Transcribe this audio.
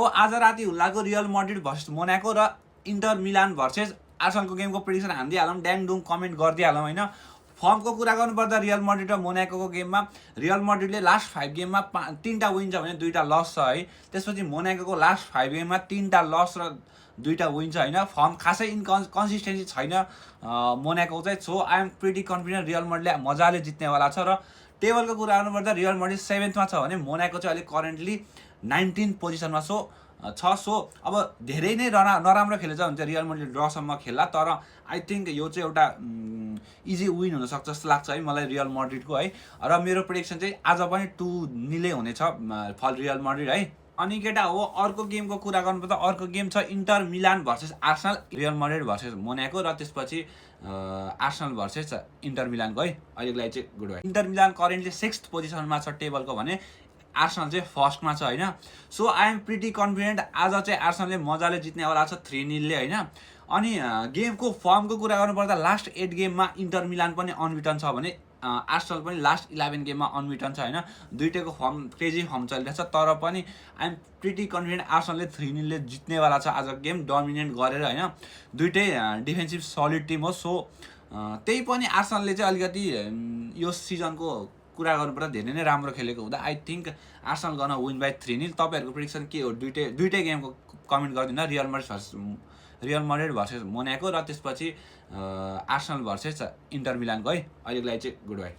आज राति हुल्लाको real Madrid versus Monaco र इन्टर मिलान भर्सेस आर्सनलको गेमको प्रेडिक्सन हानिदिइहालौँ, ड्याङडुङ कमेन्ट गरिदिइहालौँ होइन। फर्मको कुरा गर्नुपर्दा रियल मड्रिड र मोनाकोको गेममा रियल मड्रिडले लास्ट 5 गेममा 3टा विन छ भने 2टा लस छ है। त्यसपछि मोनाकोको लास्ट 5 गेममा 3टा लस र 2टा विन छ होइन। फर्म खासै कन्सिस्टेन्सी छैन मोनाको चाहिँ। So I am pretty confident real मड्रिडले मजाले जित्नेवाला छ। र टेबलको कुरा गर्नुपर्दा रियल मड्रिड 7th मा छ भने मोनाको चाहिँ अहिले करेन्टली 19 पोजिसनमा छ। सो अब धेरै नै नराम्रो खेलेछ भने चाहिँ रियल मड्रिड ड्रसम्म खेल्ला, तर आई थिङ्क यो चाहिँ एउटा इजी विन हुनसक्छ जस्तो लाग्छ है मलाई रियल मड्रिडको है। र मेरो प्रेडिक्सन चाहिँ आज पनि 2-0 हुनेछ फल रियल मड्रिड है। अनि केटा हो अर्को गेमको कुरा गर्नुपर्दा अर्को गेम छ Inter Milan versus Arsenal, Real Madrid versus Monaco, र त्यसपछि आर्सनल भर्सेस इन्टर मिलानको है। अहिलेको लागि चाहिँ good by. Enter Milan currently 6th पोजिसनमा छ टेबलको भने आर्सनल चाहिँ फर्स्टमा छ होइन। So I am pretty confident आज चाहिँ आर्सनलले मजाले जित्नेवाला छ 3-0 होइन। अनि गेमको फर्मको कुरा गर्नुपर्दा लास्ट 8 गेममा इन्टर मिलान पनि अनबिटन छ भने आर्सनल पनि लास्ट 11 गेममा अनबिटन छ होइन। दुइटैको फर्म क्रेजी फर्म चलिरहेछ, तर पनि आई एम प्रिटी कन्फिडेन्ट आर्सनलले 3-0 जित्नेवाला छ आज गेम डोमिनेट गरेर होइन। दुइटै डिफेन्सिभ सलिड टिम हो। सो त्यही पनि आर्सनलले चाहिँ अलिकति यो सिजनको कुरा गर्नुपर्दा धेरै नै राम्रो खेलेको हुँदा आई थिङ्क आर्सनल गर्न विन बाई 3-0। तपाईँहरूको प्रेडिक्सन के हो? दुइटै गेमको कमेन्ट गरिदिनु, रियल मड्रिड भर्सेस मोनाको र त्यसपछि आर्सनल भर्सेस इन्टर मिलानको है। अहिलेको लागि चाहिँ गुड बाई।